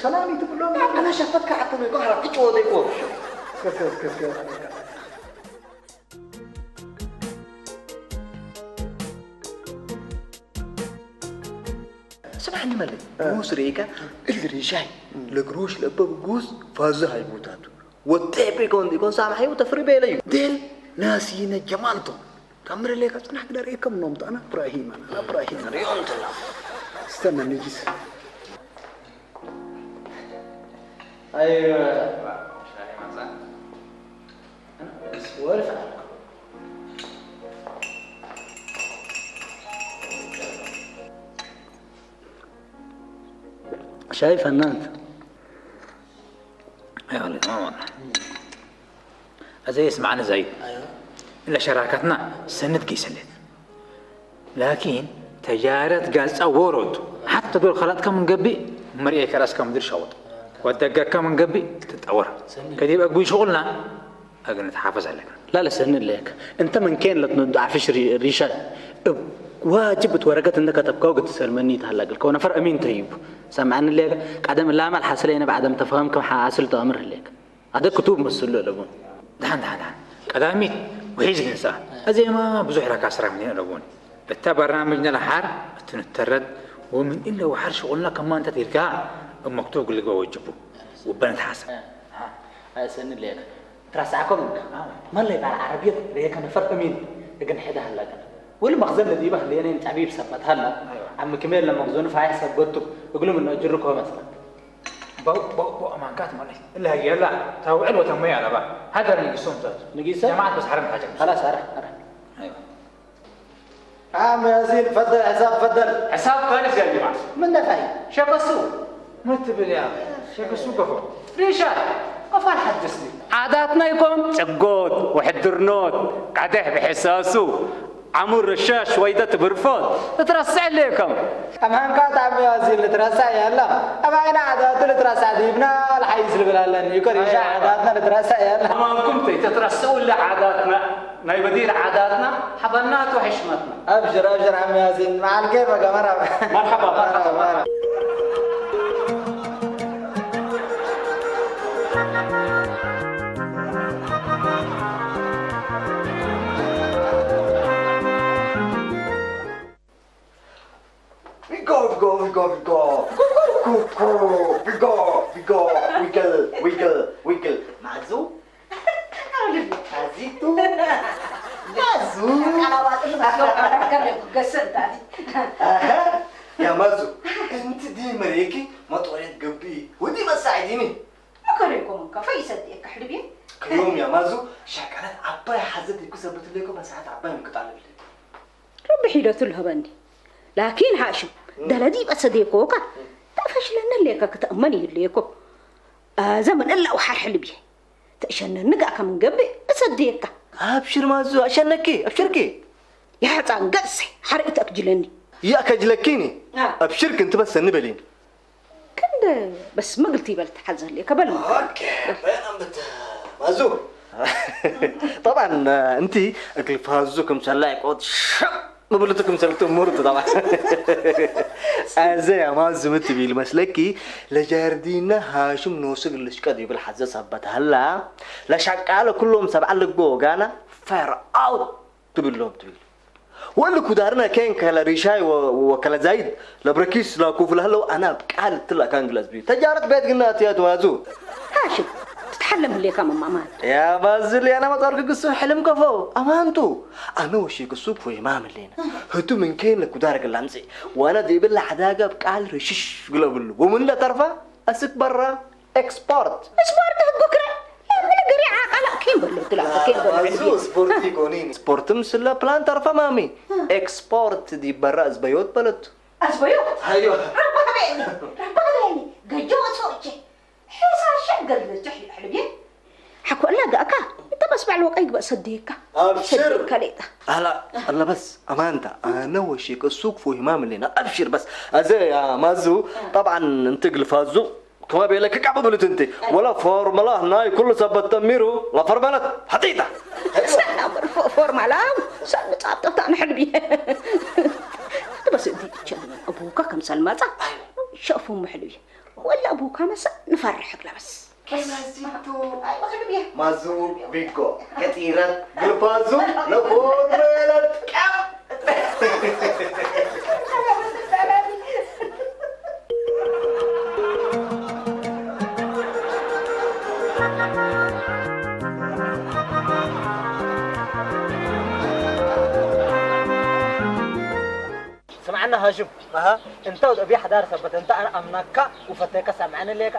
سلامي تقول لهم أنا شفتك حتى من قهرة كتشو ديكو كس كس كس كس سمعني مالي قوس ريكا الرجاي لقروش لأبا قوس فازها يموتاتو والتعب يكون يكون سامح يو تفري بيلي ديل ناسينا جمالتو كاميرا ليك أصنع كده ريكا من نومت أنا إبراهيم أنا إبراهيم أنا ريونت الله استنى نجيس أيوة سوالف عنك شايف أنت؟ أيوة، تمام والله. أزي اسمعنا زايد. إلا شراكتنا سند كيسلت. لكن تجارت قال ورد. حتى دول خلات كم نقبي مرئي كراس كم مدير شوط. ودقك كم نقبي تتأور. كديب أقوي شغلنا. أقول نتحافظ عليك. لا لا سن لك. أنت من كين لتنود عفش ري- ريشة. واجب ورقة إنك تبقى وقت تسلمني تهلق الكون فرق أمين تيب. سمعنا لك. قدم لا مال حصلين بعدم تفهم كم حاصل تأمر لك. هذا كتب مسؤول له لبون. دحان دحان دحان. قدامي وحيز جنسا. أزي ما بزوح لك أسرع من هنا لبون. التا برنامج نلا حار تنترد ومن إلا وحار شغلنا كمان تتلقى مكتوب لك وجبه. وبنت حسن. هاي سن لك. ترسعكم. ما اللي بار عربية ريك نفر أمين. يقن حدا هلا. ولا مخزن الذي به لين تعبيب سبت هلا. عم كمال لما مخزون فايح سبته. يقولوا من أجركم مثلا. بو بو بو أمان كات مالي. إلا هي لا. تاو علوة ما يعلبا. هذا اللي يقسم ذات. نقيسه؟ جماعة بس حرم حاجة. خلاص أرى أرى. أيوة. عم ياسين تفضل حساب تفضل. حساب ثالث يا جماعة. من دفعي؟ شيخ السوق. ما تبي يا شيخ السوق كفو. ريشة. قفل حدثني. عاداتنا يكون سقوط وحدرنوت. قاعد بحساسه. عمو الرشاش ويدة برفوت. تترسع ليكم. أمان كات عم ياسين لترسع يلا. أما أنا عادات لترسع ديبنا الحيز البلالن. يكون ريشة عاداتنا لترسع يلا. أمان كنت تترسعوا لعاداتنا. ናይ በዲል ዓዳትና ሓበናቱ ሕሽመትና። أبشر أبشر عم ياسين مع الكيف يا قمر. مرحبا مرحبا مرحبا. Vigo, Vigo, Vigo, Vigo. Coucou, Vigo, Vigo, wiggle, wiggle, wiggle. ማዙ? ማዚቱ? ማዙ? ኣሃ፣ ያ ማዙ፣ እንቲ ዲ መሬኪ መጦሬት ገቢ ወዲ መሳዒዲኒ። أكريكم كفي سديك حلبي. ከዮም ያ ማዙ፣ ሻቃላት ዓባይ ሓዘት ይኩሰበት ለይኮ በሰዓት ዓባይ ምቅጣል ብለይኮ። ربي حيلة الهبندي. لكن هاشم، دلدي بس ديكوكا. تفشلنا ليكا كتأمني ليكو. آه، زمن إلا وحر حلبي. تأشنا نقع كم قبي، أصديكا. أبشر مازو، أشنكي، أبشركي. يا حتى قصي، حرقتك جلني. يا كجلكيني. أبشرك أنت بس النبلين. كندا بس ما قلتي بل تحزن لي كبل ما. أوكي، بين أمت مازو. طبعًا، آه، أنتي أكل فازوكم سلايك قد شب مبلتكم سلتم مرت طبعًا. أزاي يا مازو متبي المسلكي لجاردينا هاشم نوسق لشكا دي بالحزة سبت هلا. لا شك على كلهم سبع لقو غانا فير أوت. ትብሎም ትብል። ወል ኩዳርና ኬን ከለ ሪሻይ ወ-፣ ወከለ ዛይድ ለብረኪስ ላኩፍ ለህለው ኣና ብቃል ትላ ካንግለስ ቢ ተጃረት ቤት ግና ትያት ዋዙ። هاشم، تتحلم اللي كان ماما. يا بازل يا أنا ما تعرف قصة حلم كفو أمانتو. أنا وشي قصة فوي ما ملينا. هتو من كين لكدار قلانسي. وأنا دي بالله حداقة بقال رشش قلبل ومن لا طرفة أسك برا. ኤክስፖርት። ስፖርት ህጉ ክረ ለምን ግሪ ዓቃላ ኬን በሎ ትላ ኬን በሎ ስፖርት ይኮኒን ስፖርትም ስለ ፕላን ተርፈ ማሚ ኤክስፖርት ዲበራ እዝበዮት በለቱ ኣዝበዮት ሃዮ ረባህበኒ ረባህበኒ ገጆ ወፅኦቼ ሕሳሸ ገልለቸ ሕልቤ ሓኮላ ጋእካ እንተ በስባዕ ልወቀይ ግበእ ሰደየካ ኣብሽር ከሌጣ هلا هلا بس أمانتا أنا وشيك السوق فوي ما ملينا أبشر بس أزي يا مازو طبعا أنت قلفازو كما بيلك كعب بلت أنت ولا فورملا هناي كل سبت تميرو لا فرملت حديدة ሰላም ፎርማላ ሰንጻብጠታ ንሕልቢ ትበስ እንዲ ቸን ኣቡካ ከም ሰልማጻ ሸፉ ምሕልቢ ወላ ኣቡካ መሰ ንፈርሕ ክለበስ كيف هزيتو مازو بيكو كثيرا قلفازو لا فورملت كعب سمعنا هاشم. أها. أنت وأبي حدار ثبت. أنت أنا أمناك وفتيك سمعنا ليك.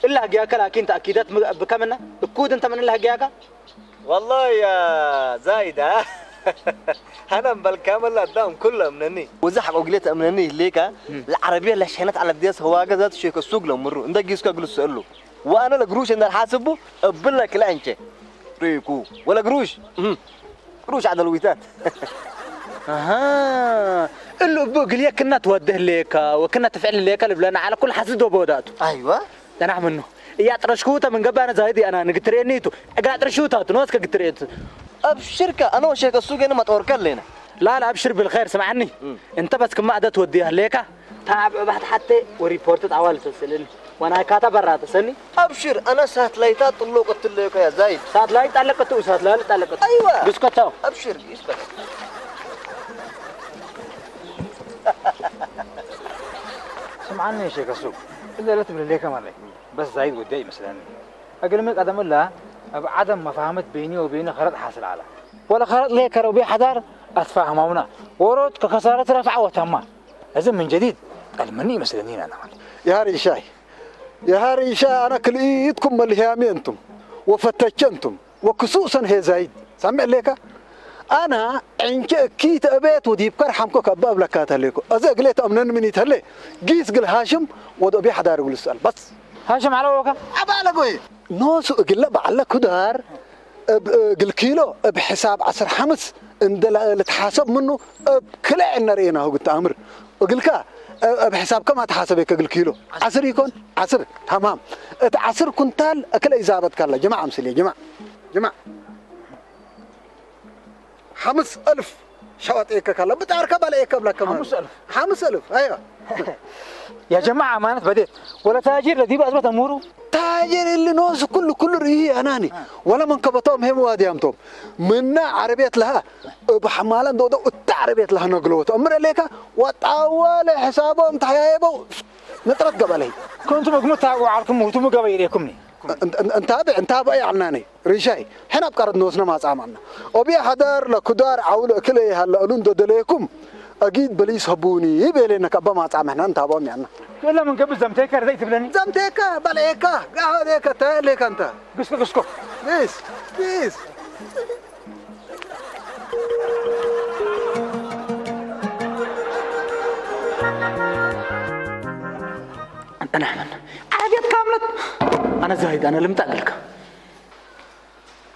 إلا هجياك لكن تأكيدات م-، بكمنا. الكود أنت من إلا هجياك. والله يا زايد، ها؟ أنا بالكامل لا دام كله أمنني. وزحق وقلت أمنني ليك. العربية اللي شحنت على بديس هواجة ذات شيك السوق لمرو. أنت جيسك أقول السؤال له. وأنا القروش أنا حاسبه أبلك لا أنت. ريكو. ولا قروش. مهم. قروش على الويتات. أها. اللي أبو قليك كنا توده ليك وكنا تفعل ليك اللي بلنا على كل حسد وبودات. أيوة. أنا منه. يا ترشكوتا من قبل أنا زايدي أنا نقترينيتو. أقعد ترشوتا تنوس كقتريت. أبشرك أنا وشيك السوق أنا ما توركل لنا. لا، لا، أبشر بالخير، سمعني. أنت بس كم عدد توديها ليك؟ تعب بعد حتى وريبورت تعوال تسألني. وأنا كاتا برا تسألني. أبشر، أنا ساتلايتات طلوق قلت لك يا زايد. ساتلايت علقته، ساتلايت علقته. أيوة. بسكوتاو. أبشر، بسكوت. سمعني يا شيخ السوق. إذا لا تبري ليك مالي. بس زايد ودي مثلًا. أقل من قدم الله، أب عدم مفاهمة بيني وبينه خرط حاصل على. ولا خرط ليه كرو بي حدار أتفاهمونا. ورود كخسارة رفع وتما. إذا من جديد، المني مسلمين أنا. يا ريشاي. يا ريشاي، أنا كليتكم ملهيامي أنتم. وفتشنتم. وخصوصًا هي زايد. سامع ليك؟ أنا عنك كيت أبيت وديب كر حمكو كباب لكات ليكو. أزا قليت أمنن مني تهلي. قيس قل هاشم ودو بي حدار قل السؤال. بس. هاشم على وكا؟ أبا لقوي. نوسو قل بعلا كدار. اب-، اه، قل كيلو، بحساب عصر حمص، اندل لتحاسب منه، اب-، كلا عنا رينا هو قلت أمر. وقل كا، اه، بحساب كم تحاسب هيك قل كيلو؟ عصر يكون؟ عصر، تمام. ات عصر كنتال، أكل إزابت كلا. جماعة أمسلي، جماعة. جماعة. حمص ألف. شوات إيكا كلا. بتعرف كبل إيكا بلا كمان. حمص ألف. حمص ألف، أيوة. يا جماعة، أمانة بديت. ولا تاجر الذي بأزمة أموره؟ تاجر اللي نوز كل، كل رئي أناني. ولا من كبتهم هم وادي أمتهم. منا عربية لها. بحمالا دو دو، التعربية لها نقلوت. أمر ليك، وطوال حسابهم تحيايبو. نطرد قبلي. كنتم أقمت وعركم وهتم قبيلكمني. أنت، أنت، أنت أبي، أنت أبي عناني. ريشاي، حنا بقرد نوسنا ما صامنا. أبي حدار لكدار عول أكل إيه هلا ألون ددليكم. أكيد بليس هبوني، يبي لنا كبا ما صامنا، أنت أبي معنا. ولا من قبل زمتيكا رزيت بلني. زمتيكا، بل إيكا، قهوة إيكا، تا ليك أنت. قسكو، قسكو. بيس، بيس. أنت نحمن. عربية كاملة. أنا زايد، أنا لم تقلك.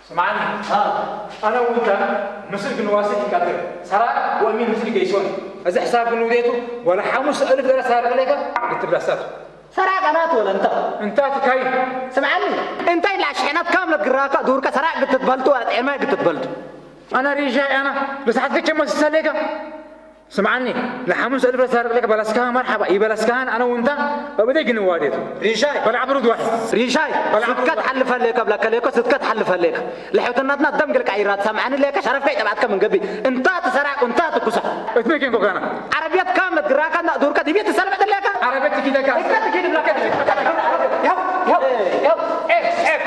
سمعني. ها. أنا وأنت مسك نواسي في كاتر. سراء وأمين مسك جيسون. أزح حساب نوديتو ولا حمس ألف دولار سارق عليك. قلت بلا ساتو. سراق أنا ولا أنت؟ أنت تكاي. سمعني. أنت إلا شحنات كاملة قراك دورك سراق قلت تبلتو ولا تعمل قلت تبلتو. أنا ريشاي أنا. بس حد كم مسسلك. سمعني. لحمس ألف سارق لك بلسكان مرحبا. يبلسكان أنا وأنت. أبدا جن واديتو. ريشاي. بلا عبرو دوح. ريشاي. بلا عبرو ستكت دوح. حلف لك بلا كليكو ستكت حلف لك. لحوتناتنا دم قلك عيرات سمعني لك شرف كي تبعتك من قبي. أنت تسرع وأنت تكسح. اتنين كينكو كان. عربية كاملة قراك أنا دورك دي بيت سلمة لك. عربية كده كان. انت كده بلا كده. يو، يو، يو. إيه، إيه،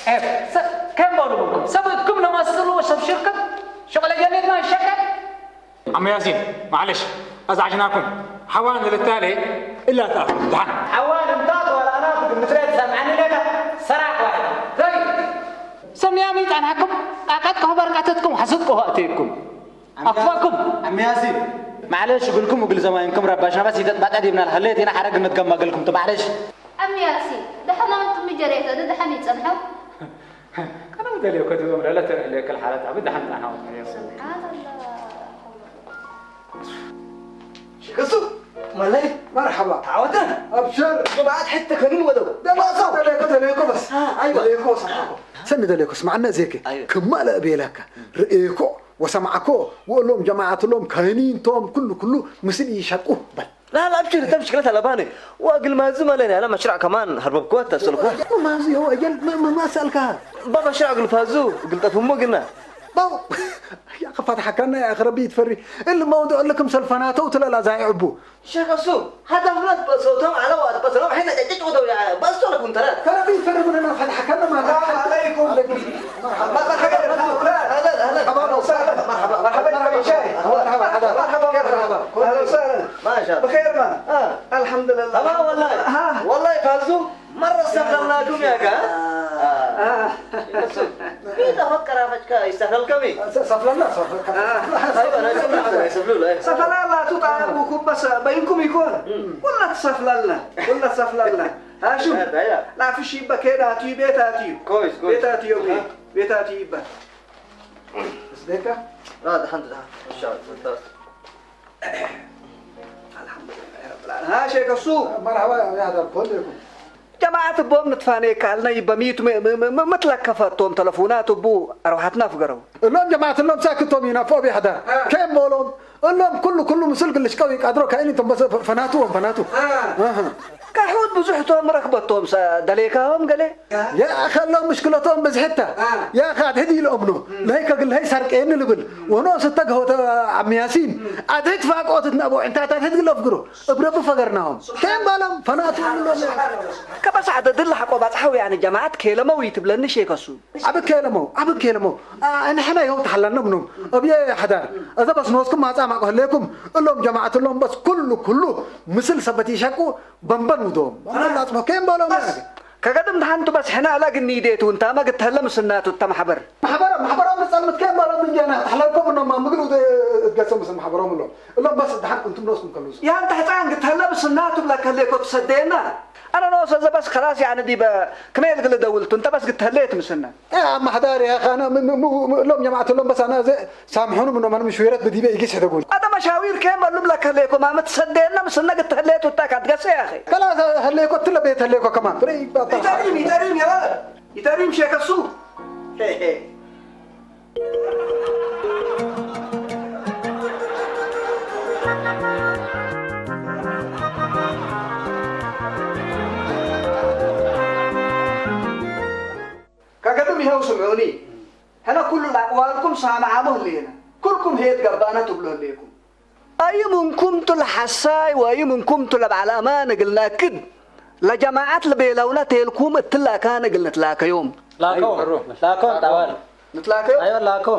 إيه، إيه. س-، كم بالو منكم؟ سبتكم لما سلوا شب شركة؟ شغل جليتنا الشركة؟ عم ياسين، معلش، أزعجناكم. حوان للتالي إلا تأخذ دعنا. حوان امتاط ولا أنا كنت متريد سامعني لك. سرع واحد. طيب. سميامي تنحكم. أكدكم بركاتكم حسدكم وقتكم. عم ياسين. أفاكم. عم ياسين. معلش، قلكم وقل زماينكم رباشنا بس يتبعت أديبنا الحليت هنا حرق نتقم قلكم. طب معلش. أم ياسين، دحنا أنتم مجريتوا، ده دحني تنحو. كانوا مدلي وكتبوا مدلة الحالات عبد دحن أنا وأم ياسين. سبحان الله. شكسو، مالي؟ مرحبا. تعودنا. أبشر. بعد حتة كنين ولو. ده ما صار. تليكو، تليكو بس. ها، أيوة. تليكو بس. سمي تليكو، اسمعنا زيك. أيوة. كمال أبيلك. رئيكو، وسمعكو، وقول لهم جماعة لهم كاينين توم كل، كل مسل يشكو. بل. لا، لا، أبشر، أنت مشكلة لباني. وأقل ما زم علينا، أنا مشروع كمان هربب كوتا سلخة. ما زي هو أجل، ما، ما، ما سألكها. بابا شو أقول فازو، قلت أفهمه قلنا. بابا. يا أخي فتح كنا يا أخي ربي يتفري. الموضوع لكم سلفناته وتلا لا زايعبو. شيخ السوق، هذا ولد بصوتهم على واد بصوتهم حين تجد عدو يا بصوا لكم ترى. ترى بيفرقون لنا فتح كنا ما السلام عليكم. مرحبا. مرحبا. أهلا، أهلا. مرحبا وسهلا. مرحبا. مرحبا. مرحبا. شاي. مرحبا. مرحبا. مرحبا. كيف مرحبا؟ أهلا وسهلا. ما شاء الله. بخير ما؟ آه. الحمد لله. تمام والله. ها. والله فازوا. مرة استغلناكم يا كا. آه. آه. شيخ السوق. مين تفكر يا فجكا يستغلكم إيه؟ ሰፍለና ሰፍለካ። ሰፈላላ ቱ ጣያቡ ኩበሰ በይንኩም ይኮን። ወላ ትሰፍላልና፣ ወላ ትሰፍላልና። ሃሽም፣ ላፍሽ ይበ ከዳትዩ ቤታትዩ። ቤታትዩ፣ ቤታትዩ ይበ። እስደካ? ኣልሓምዱሊላህ ረብል ዓለሚን። ሃ ሸይኽ እሱ። መርሓባ፣ ያህዳር ኮሌኩም። ጀማዓት እቦም ንትፋነየካ ኣልናይ በሚት ም-፣ ም-፣ ም-፣ ምትለከፈቶም ተለፉናት እቡ ኣርዋሓትና ፍገረው። እሎም ጀማዓት እሎም ሳክቶም ኢና ፎብ ያህዳር። አ። ከም ቦሎም እሎም ኩሉ ኩሉ ምስል ግልሽ ቀዊ ቃድሮ ካይኒ ቶም በሰ ፈ-፣ ፈናቱ ወም ፈናቱ። አ። ኣሃ። ካሑት ብዙሕ ቶም ረክበቶም ሰ-፣ ደሌካዎም ገሌ። ያ ከሎም ምሽክለቶም ብዝሕታ። አ። ያ ካድ ህዲ ኢሎም ኖ። ለይ ከግል ለይ ሳርቀየኒ ልብል። ወኖ ስተግ ሆተ ዓሚ ያሲን። ም። ኣድህት ፋቆት ነቦ ዕንታታት ህድ ግለፍ ግሮ። እብረብ ፈገርናሆም። ከም ባሎም ፈናቱ ሎም። ከበሳዕ ደድል ሓቆ ባጽሓው ያኒ ጀማዓት ከለመው ይትብለኒ ሸይከሱ። ኣብ ከለመው፣ ኣብ ከለመው። አ፣ ንሕና ይኸው ተሓላና ምኖም። ኣብየ ሓዳር። እዛ በስ ኖስኩም ማጻ ማቆ ህሌኩም። እሎም ጀማዓት እሎም በስ ኩሉ፣ ኩሉ ምስል ሰበት ይሸቁ በንበን ውዶም። ኣላ ጽፎ ከም ባሎም። በስ ከገድም ተሓንቱ በስ ሕና ኣላ ግን ይዴቱ እንታ መግተለ ምስናቱ ተማሕበር። ማሕበሮም፣ ማሕበሮም ንጸልምት ከም ባሎም እንጀና ተሓላልኮም እኖም ምግሉ እትገሰም ምስ ማሕበሮም እሎም። እሎም በስ ደሓን እንቱም ኖስኩም ከሉስ። ያ እንተ ሕጻን ግተለ ምስና ትብላ ከሌኮ ትሰደየና። ኣነ ኖሰ ዘበስ ከላስ ያኒ ዲበ ክመይ ልግል ደውልቱ እንተ በስ ግተለ የትምስና። ያ ማሕዳር ያ ኻና ም-፣ ም-፣ ም-፣ እሎም ጀማዓት እሎም በስ ኣነ ዘ-፣ ሳምሑኑ ምኖ ማንም ሽዊረት ብዲበ ይጊስ ሕደጉል። ኣደ መሻዊር ከም በሉ ብላ ከሌኮ ማመት ትሰደየና ምስና ግተለ የትውታ ካትገሰ ያኸ። ከላስ ሀሌኮ ትለ ቤት ሀሌኮ ከማን። ፍሬ ይባታ። ይተሪም፣ ይተሪም፣ ይበለ። ይተሪም ሸከሱ። ከገድም ይኸው ስምዑኒ። ሕነ ኩሉ ኣቅዋልኩም ሳምዓሞ ህልየና። ኩልኩም ሄድ ገባና ትብሎ ህልየኩም። ኣይምንኩም ቱ ለሓሳይ ወይምንኩም ቱ ለበዓል ኣማን እግል ናክድ፣ ለጀማዓት ለቤላውና ቴልኩም እትላካን እግል ንትላከዮም። ላከው፣ ላከው፣ ጣዋል። ንትላከዮም? ኣይወ ላከው።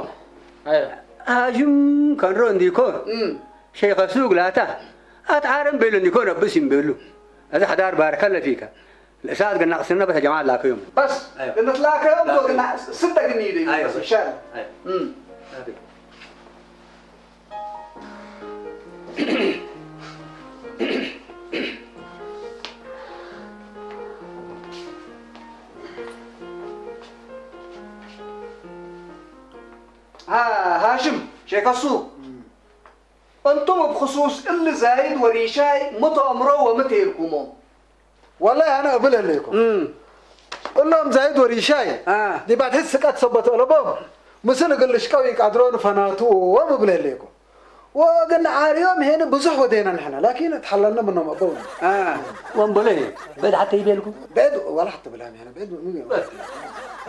ኣይወ። ሃሽም ከንሮ እንዲኮ፣ እም። ሸይኸ ሱቅ ላታ፣ ኣትዓረም ቤሉ እንዲኮ ነብስ ይምቤሉ። እዚ ሓዳር ባርከለ ፊካ። ለእሳት ግና ቅስና በተ ጀማዓት ላከዮም። በስ፣ ኣይወ። ንትላከዮም ላከዮም። ዶ ግና ስተ ግን ይደይ፣ ኣይወ። በስ፣ ይሻል። ኣይወ። እም። ላከዮም። ሃ-፣ ሃሽም፣ ሸይከሱ፣ እንቱም እብ ክሱስ እሊ ዛይድ ወሪሻይ ምትአምሮ ወምትሄልኩሞ? ወላሂ ኣነ እብል ህሌኮ። እም። እሎም ዛይድ ወሪሻይ አ። ዲባት ህት ስቀት ሰበት እለቦም ምስል እግል ሽቀዊ ቃድሮን ፈናቱ ወም እብል ህሌኮ። ወግን ዓርዮም ሄን ብዙሕ ወደና ንሕና፣ ላኪን ተሓላልና ምኖም ኣበው። አ። ወንበሎ ይሄ፣ በድ ሓተ ይቤልኩ። በድ ወላ ሓተ ብላም ያነ፣ በድ ምን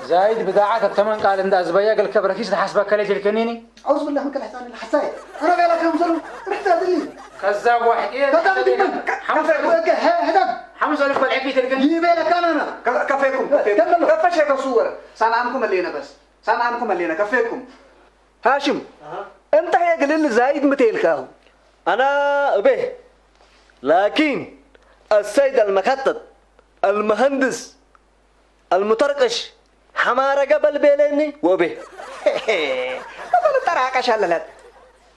ዛይድ ብዳዓት ተመን ቃል እንዳ ዝበያ ገልከ ብረኪስ ተሓስበከ ለጅልከኒኒ። أعوذ بالله من كل حسان الحساي. أنا قال لك يا مزلم، رحت أدري. كذاب واحد، إيه؟ كذاب دي من؟ حمزة. هدك. حمزة لك بالعكي تلقني. يبي لك أنا، أنا. ك-، كفيكم، كفيكم. كملوا. كفى شيخ الصور. سامعكم اللينا بس. سامعكم اللينا. كفيكم. هاشم. أها. أنت يا قليل زايد متيلكاهو. أنا أبيه. لكن السيد المخطط، المهندس، المطرقش، حمارة قبل بيليني وبه. أبل طراقش هللت.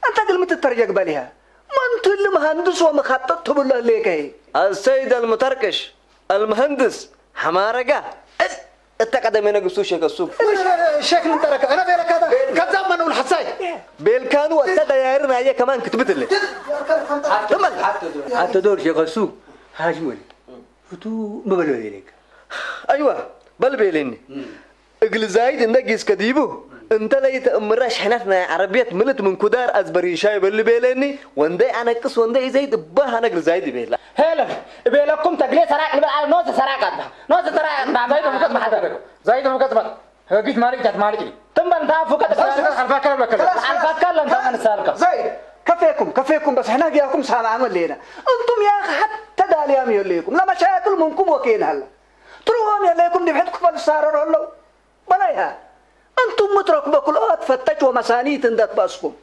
أنت قل متترجق بليها. من تل مهندس ومخطط تبل ليك هي. السيد المطرقش، المهندس، حمارة قا. أنت قدم ينقصو شيك السوق. شيك من ترك. أنا بيرك هذا. كذاب من أول حساي. بيلكانو أنت دايرنا هي كمان كتبت لي. تمام. حتى دور شيك السوق. هاجموني. فتو مبلغ إليك. أيوة، بل بيليني. እግል ዛይድ እንደ ጊስ ከዲቡ፣ እንተ ለይተእምራ ሽሕነት ናይ ዓረብየት ምልት ምን ኩዳር ኣዝበሪሻ ይበሉ ቤለኒ፣ ወንደይ ኣነቅስ ወንደይ ዘይድ እባ ሃነ እግል ዛይድ ይቤላ። ሄለን፣ እቤለኩም ተግሌ ሰራቅ ልበል፣ ኖዘ ሰራቅ ኣታ፣ ኖዘ ሰራቅ ኣታ፣ ዛይድ ፍቀት ማሕደር፣ ዛይድ ፍቀት ባት፣ ህጊት ማሪቅ ታት ማሪቅ ሊ። ትንበል እንታ ፍቀት ኣልፋካ ለብለካ፣ ኣልፋካ ለንታ መንሳልካ። ዛይድ፣ ከፌኩም፣ ከፌኩም፣ በስ ሕና ጊያኩም ሳማዕም ሌና። እንቱም ያ ሓተ ዳልያም የለይኩም፣ ለመሻክል ምንኩም ወኬን ሃላ። ትርዎም የለይኩም ዲብ ሕድ ክፈል ሳረር ኣለዉ። በላይሃ፣ እንቱም ምትረክቦ ክልኦት ፈተች ወመሳኒት እንደ ትበስኩም።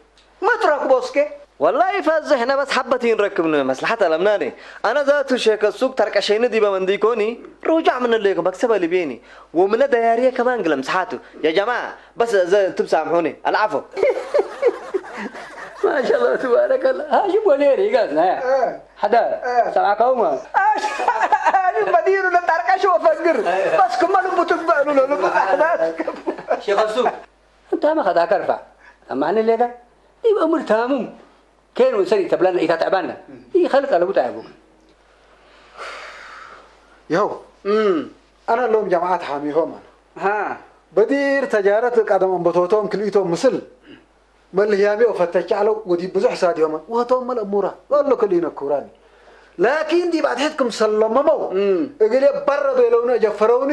ምትረክቦ እስኬ? والله فازح نبس حبتين ركبنا مصلحة لمناني. أنا ذات شيك السوق ترك شيء ندي بمندي كوني. رجع من اللي يكون بكسب اللي بيني. ومن الديارية كمان قلم سحاتو. يا جماعة، بس زي انتم سامحوني. العفو. ما شاء الله تبارك الله. ها، شوف وليري قالنا يا. إيه. حدا. إيه. سمعك أوما. أنا بدير ولا ترك شو أفكر. بس كم لو بتقبلوا لو بتقبلوا. شيخ السوق. أنت ما خدها كرفع. أما أنا ليه ده؟ يبقى مرتامم. كان وسري تبلنا إيه تعبنا. إيه خلق على بوت عيبوك. يهو. أنا اللوم جماعة حاميهم أنا. ها. بدير تجارة قدم أنبتوتهم كليتهم مثل. ملهيامي وفتش على ودي بزح ساديهم. وهتهم مل أمورا. والله كلنا كوراني. ላኪን ዲብ ኣትሒትኩም ሰለመመው፣ እም። እግሌ በረ ቤለውኒ ጀፈረውኒ፣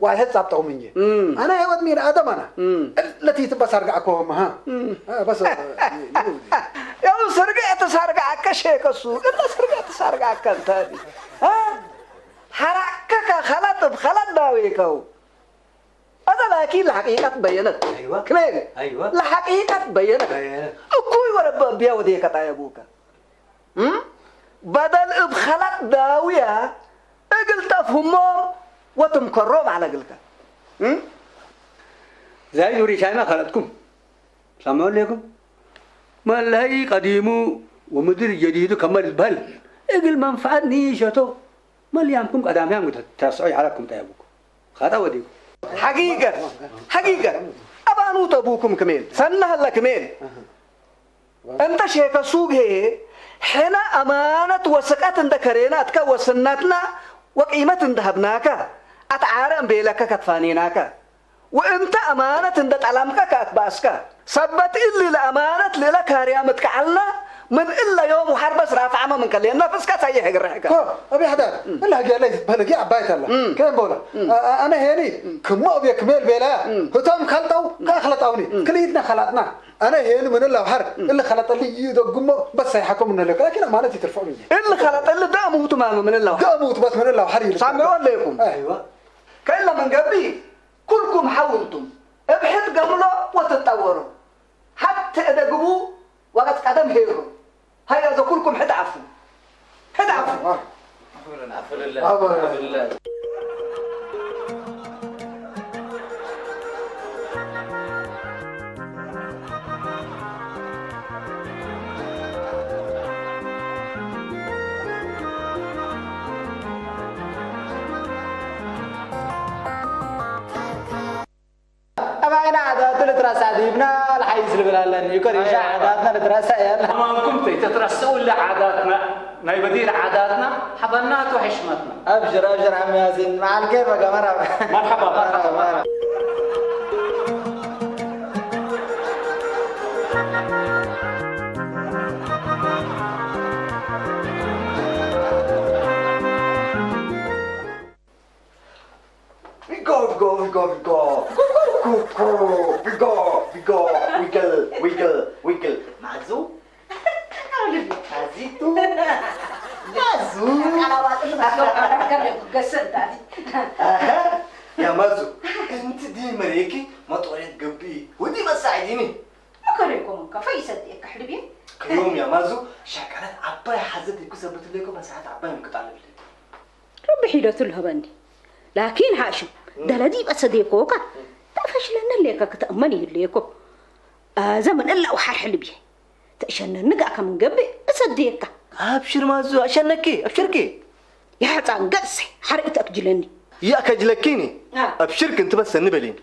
ዋልሄት ጻብጠውም እንጂ። እም። ኣነ ህይወት ሚን ኣደም ኣና። እም። እለቲ ትበሳርጋ ኣኮ መሃ። እም። አ፣ በስ፣ እ፣ እ፣ እ፣ ያው ስርገ ተሳርጋ ኣከ ሸከሱ፣ እለ ስርገ ተሳርጋ ኣከ እንታዲ። አ? ሐራከከ ኸለጥ ብኸለጥ ዳዌከው። هذا لكن الحقيقة بينت. أيوة. كمان. أيوة. الحقيقة بينت. بينت. أكوي ورب بيا وديك طيبوك. እም? በደል እብ ኸላጥ ዳውያ እግል ተፍህሞም ወትምከሮም ዐለ እግልከ። እም? ዛይድ ወሪሻይማ ኸለጥኩም። ሰምዑ ሌኩም። መለሀይ ቀዲሙ ወምድር ጀዲዱ ከመ ልትበህል እግል መንፈዐት ንኢሸቶ መልያምኩም ቀዳምያም ተስዖ ይዐለኩም ጠየቡኩም። ኸጠ ወዲኩም። ሐቂቀት፣ ሐቂቀት። አብ አኑት አቡኩም ክሜል፣ ሰና ሀለ ክሜል። እንተ ሼከ ሱግ ሄ፣ ሕነ አማነት ወስቀት እንደ ከሬናትከ ወስነትና ወቂመት እንደ ሀብናከ፣ አትዓረ እምቤለከ ከትፋኔናከ፣ ወእንተ አማነት እንደ ጠለምከ ከአትባእስከ። ሰበት እሊ ለአማነት ልእለ ካርያ ምትከዐልና፣ ምን እለ ዮም ወሐር በስ ራፍዓመ ምን ከሌና ፍስከ ሰይሕ እግርሕከ። ኮ፣ አብ ያሕዳር፣ እም። እለ ህግያ ላይ በለጊ አባይት አላ። እም። ከየም በውላ። እም። አ-፣ አ-፣ አነ ሄኒ፣ እም። ክሞ እብየ ክሜል ቤላ፣ እም። ህቶም ከልጠው፣ እም። ከአክለጣውኒ። እም። ክልኢትና ከላጥና። ኣነ ይሄን ምን ላው ሐር እም። እለ ኸለጠሊ ይደግሞ በስ ኣይሐከሙ ነለከ ላኪን አማነት ይትርፈው እንጂ። እለ ኸለጠሊ ደእሙ ትማም ምን ላው ሐር። ደእሙ ትበስ ምን ላው ሐር ይልከ። ሳምዑ ኣለይኩም። አይዋ። ከእለ ምን ገቢ ኩልኩም ሐውልቱም እብሕት ገምሎ ወትጠወሩ ሐት ተእደግቡ ወቀት ቀደም ሄሩ። ሃያ ዘኩልኩም ሕድ ዓፉ። ሕድ ዓፉ። أبعنا عادات لترسع ديبنا الحيز البلالن يكون إن شاء عاداتنا لترسع يلا. أمانكم تي تترسعوا لعاداتنا، ناي بديل عاداتنا، حبنات وحشمتنا. أبشر، أبشر عم ياسين، مع الكيف يا قمر. مرحبا، مرحبا، مرحبا. ቢጎ፣ ቢጎ፣ ቢጎ፣ ቢጎ። ኩኩ፣ ቢጎ፣ ቢጎ፣ ዊግል፣ ዊግል፣ ዊግል። ማዙ? ማዚቱ? ማዙ? ኣሃ፣ ያ ማዙ፣ እንቲ ዲ መሬኪ መጦርየት ገቢ፣ ወዲ መሳዒዲኒ። ኣከለይኮም እንካ፣ ፈይሰት እየ ከሕልብ እየ። ከዮም ያ ማዙ፣ ሻቀረት ዓባይ ሓዘት ይኩ ሰብትለይኮ፣ በሰዓት ዓባይ ምቅጣል ብለይ። ረቢ ሒደቱ ልሀበኒ። ላኪን ሓሹ፣ እም። ደለዲ በሰዴኮካ፣ እም። ተፈሽለነ ሌካ ክትእመን ይህሌኮ። ኣዘ ምን እላ ውሓር ሕልብየ። ተእሸነኒ ጋእከ ምን ገብእ እሰዴካ። ኣብሽር ማዙ፣ ኣሸነኪ፣ ኣብሽርኪ። ያሕፃን ገጽ ሓርኢ ተእክጅለኒ። ይኣከጅለኪኒ። አ። ኣብሽርኪ እንትበሰኒ በሊኒ።